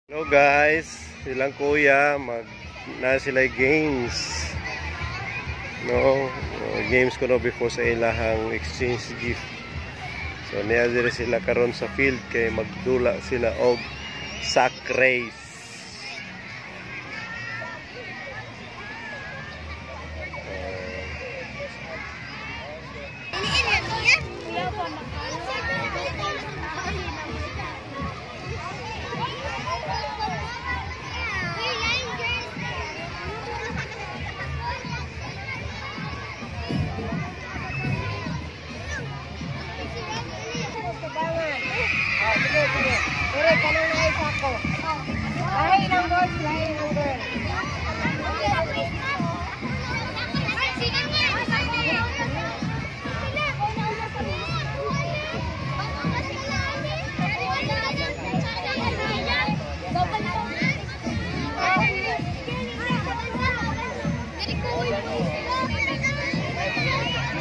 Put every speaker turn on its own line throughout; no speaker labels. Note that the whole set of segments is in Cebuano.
Hello guys, silang kuya mag na sila games. No, games ko no before sa ilahang exchange gift. So niya diri sila karon sa field kay magdula sila og sack race.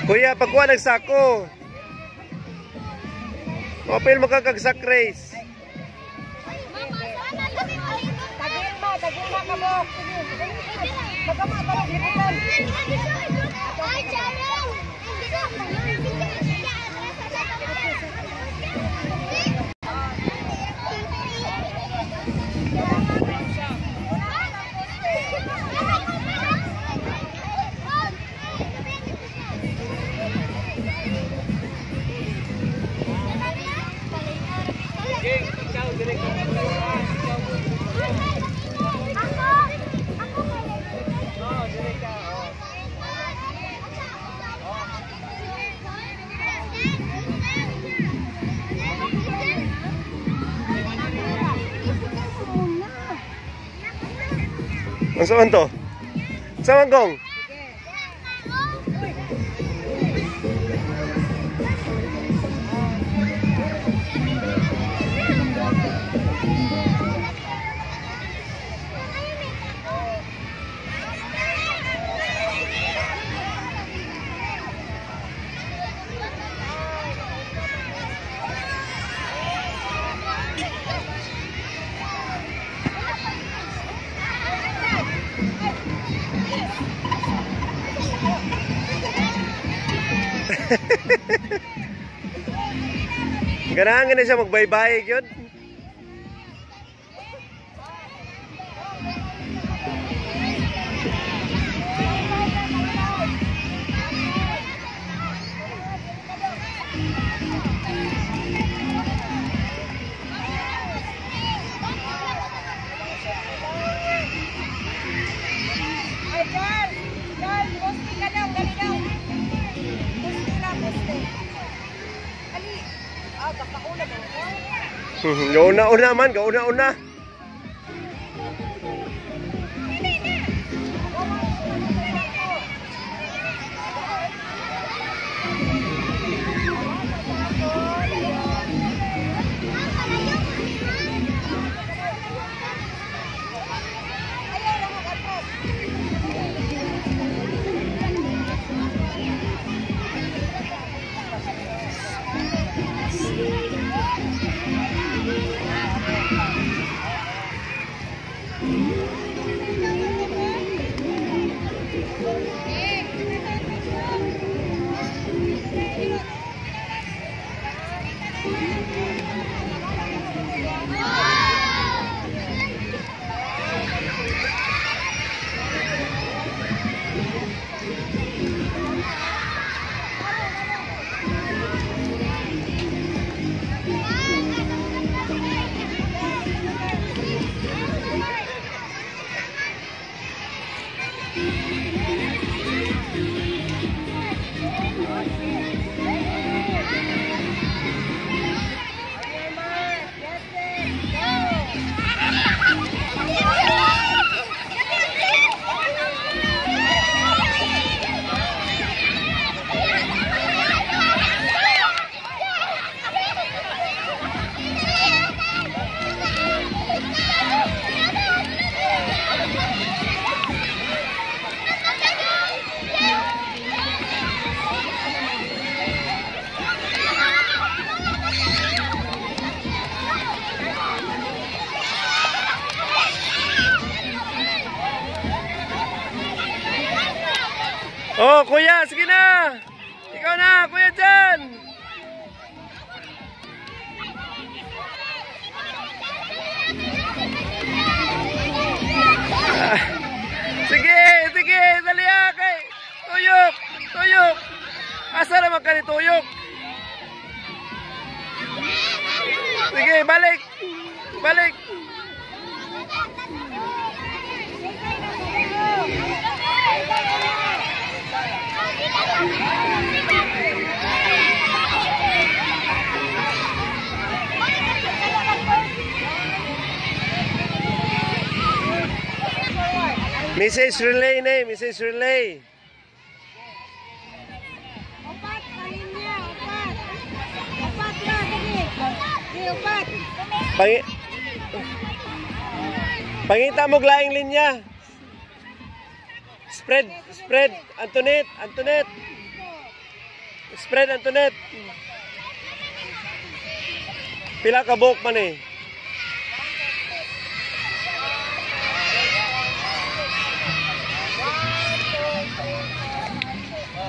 Kuya, pagkuha ng sako. Opel mo kag sack race.
Tagil ma kabok. Magama tara libutan.
Ay, Jarong!
Ang saan to? Saan gong? Ganahan gani siya magbaybay gyud.
Ay, girl! Girl, poste ka daw, dali daw. Poste na, poste. Ali. Ah, baka una ba?
Gauna-una man, gauna-una.
Ayaw na mag-atras.
Oh, kuya, sige na. Ikaw na, Kuya Jan. Sige, sige, dali ah, kay Tuyok, Tuyok. Asa naman ka ni Tuyok? Sige, balik. Balik. Mrs. Relay na, Mrs. Relay.
Upat, kain niya, upat. Upat na, sige. Sige, upat.
Pangita mo glaing linya. Spread, spread, Antoinette, Antoinette. Spread, Antoinette. Pila ka buhok man eh.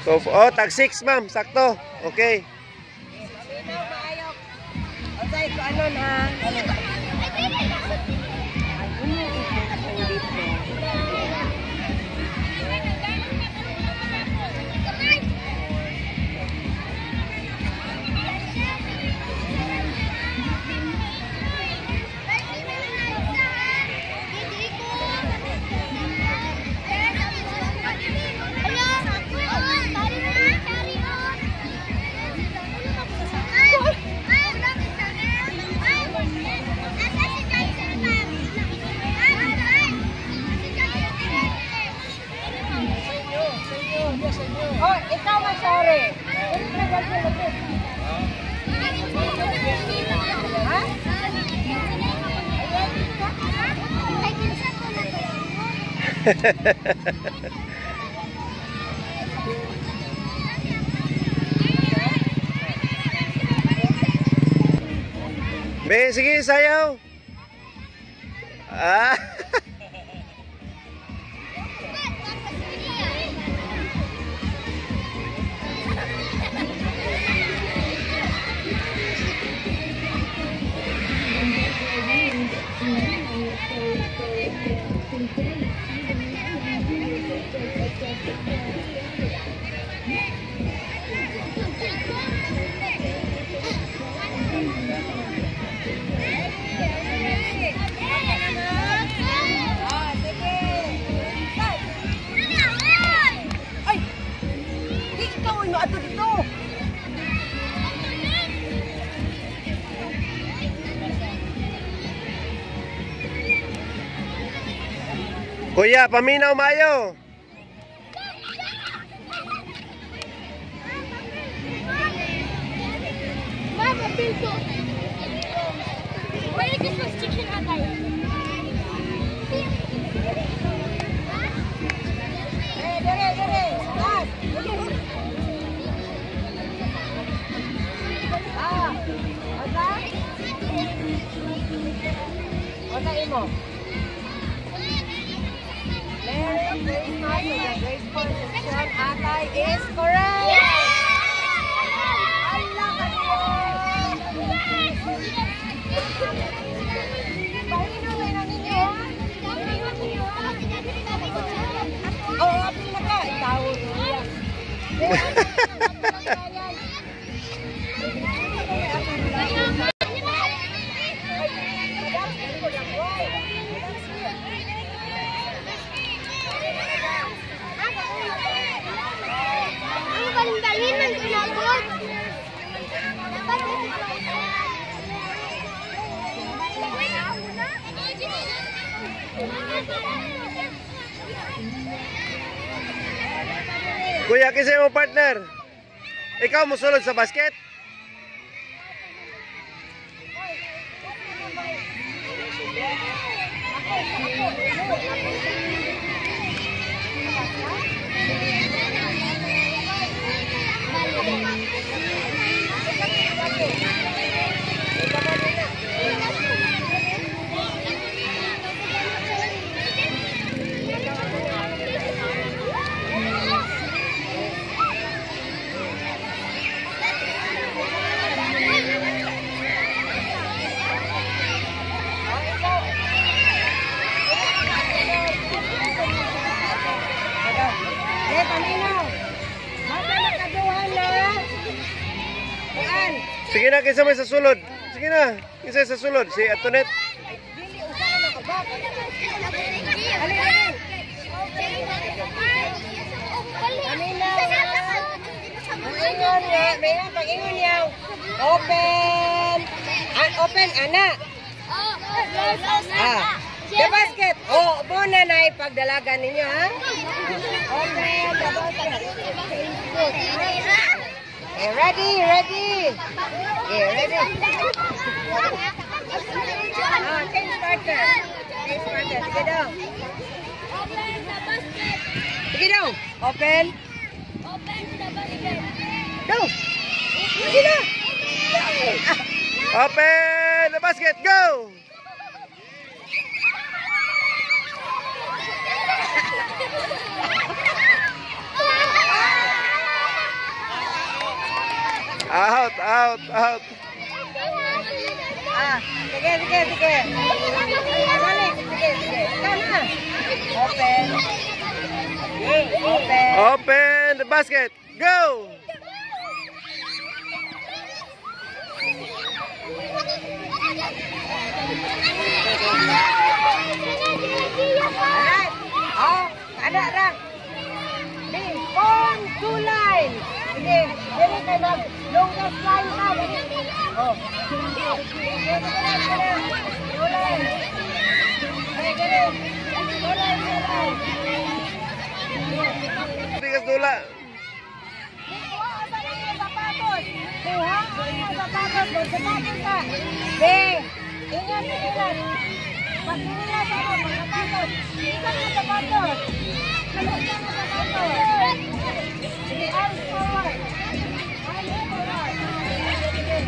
So, oh, tag 6, ma'am. Sakto. Okay.
Sinaw, maayok. Osay, ko ano na. Oh, ikaw masari. Ha?
Be, sige, sayaw. Ah.
Ah, sige. Ay! Di ikaw ang ato dito.
Kuya, paminaw mayo.
Mama, pinto. Merry Christmas, chicken atay.
Eh, dere, dere. Taas. Ah. Osa? Osa imo. Merry Christmas with a graceful Christian atay is correct. Allah Pahino na na ninyo. Oo, apil na ka. Ikaw.
Ang balin-balin ng sinagod.
Kuya, kasi mo partner. Ikaw musulod sa basket? Sige na, kinsa may sa sulod. Sige na, kinsa sa sulod? Si Antoinette.
Ay, dili usa na kabak. Ali, ali. Ingon nga, meron pag ingon niya. Open. An open ana. Ah. The basket. Oh, mo na nay pagdalagan ninyo ha. Open the basket. Okay, ready, ready. Okay, ready. Ah, change partner. Change partner. Sige daw. Sige daw. Open. Go. Sige na. Ah,
Open the basket, go! Out, out, out.
Ah, sige, sige, sige. Balik. Sige, sige. Ikaw na. Open. Open.
Open the basket, go!
Alright. Oh, ada ra. Di, form two line. Sige, dili kay mag longest line ka. Dili. Oh. Sige, sige na, sige na. Two line. Sige, dili. Two line, two line.
Tigas dula.
Kuha sa inyong sapatos. Kuha ang inyong sapatos. Magsapatos ka. Di, ingat, ingat. Pag sinila sa ako, magsapatos. Isa ang sapatos. Isa ang sapatos. Sige, arms forward. Arms forward. Sige.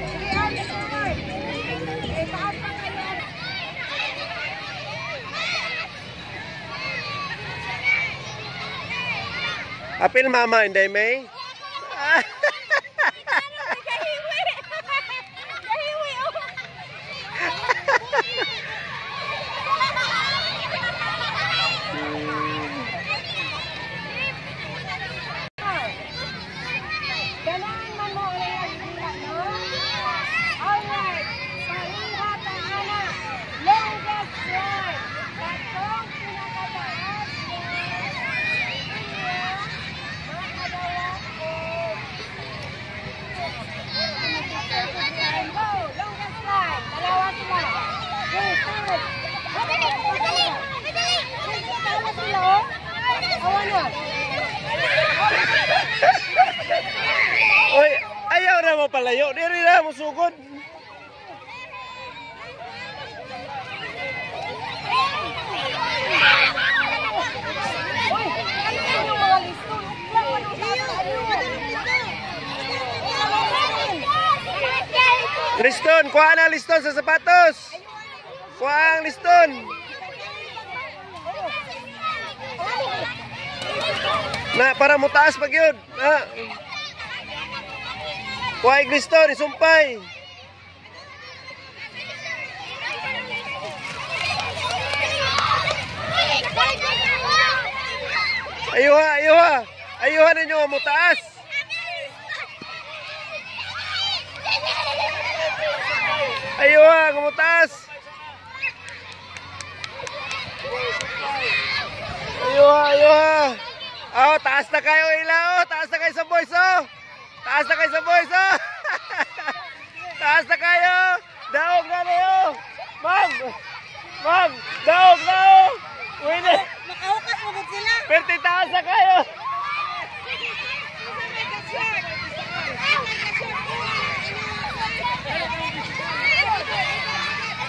Sige, arms forward. Eh, taas pa kayo.
Apil mama, inday May.
Ganahan man mo ang iyang no? Alright. Pareha ta ana. Longest line. Katong pinakataas na linya makadawat og go. Longest line. Dalawa sila. Go, sunod. Dalawa sila, oh. Awa na.
Oy, ayaw na mo palayo. Diri na mo sugod.
Uy, ano yung mga listo? Ukla, ano sa ano?
Liston, kuha na liston sa sapatos. Kuha ang liston. Na para mo taas pag yun. Ah. Kuha ang liston, isumpay. Ayuha, ayuha. Ayuha ninyo mo taas. Ayuha, kumutaas. Ayuha, ayuha. Oh, taas na kayo ila oh. Taas na kayo sa boys oh. Taas na kayo sa boys oh. Taas na kayo. Daog na niyo. Ma'am. Ma'am, daog na oh. Winner.
Makahukas mo gud sila.
Perti taas na kayo.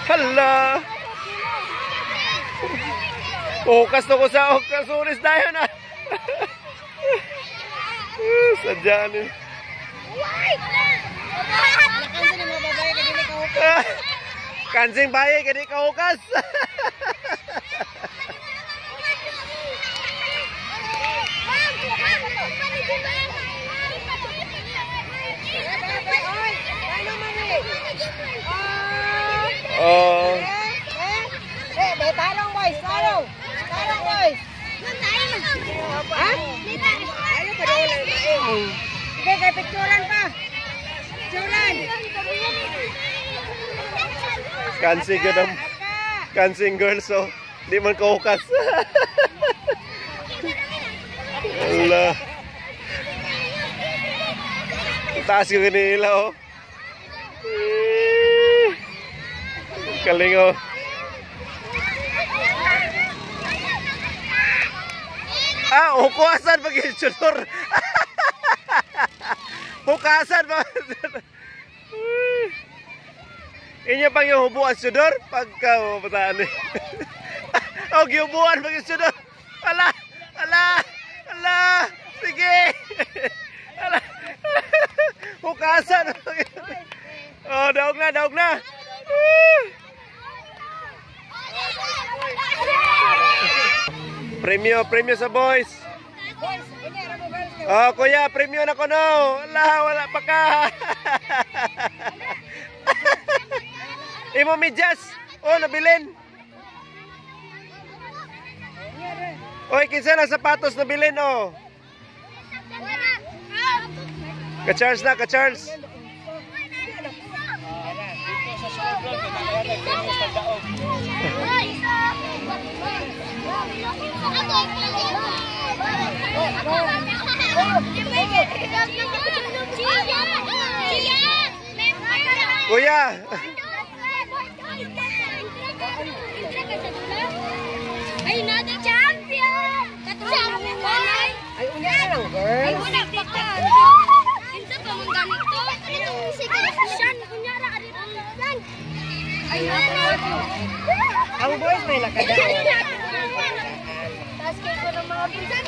Hala. Bukas na ko sa Okasuris tayo na. Sadya ni. Kansing baye kadi kaukas. Oh.
Eh, tarong boys, tarong. Tarong boys. Ha? Ano pa daw lang? Sige, kay picturean pa. Picturean.
Kansing ka ng kansing girls, oh. Di man kaukas. Ala. Taas yung kanila, oh. Eh. Kaling, oh. Ah, hukasan pag sudor. Hukasan pa. Inyo pang yung hubuan sudor pagka oh, bataan eh. Oh, gihubuan pag yung sudor. Ala, ala, ala. Sige. Ala. Hukasan. Oh, daog na, daog na. Premyo, premyo sa boys.
Boys, unya ra mo girls kay.
Oh, kuya, premyo na ko no. Wala, wala pa ka. Imo medyas. Oh, nabilin.
Unya ra.
Oy, kinsa na sapatos nabilin oh. Ka-Charles na, ka-Charles. Kuya.
Ay, natin champion! Champion!
Ay, unya ra lang
Ay,
girls.
wala pa ka. Kinsa pa man ganito? Siyan, kunya ra ari ra. Ay, nana.
Ang boys may nakadaan.
Tapos kay ko ng mga pinsan.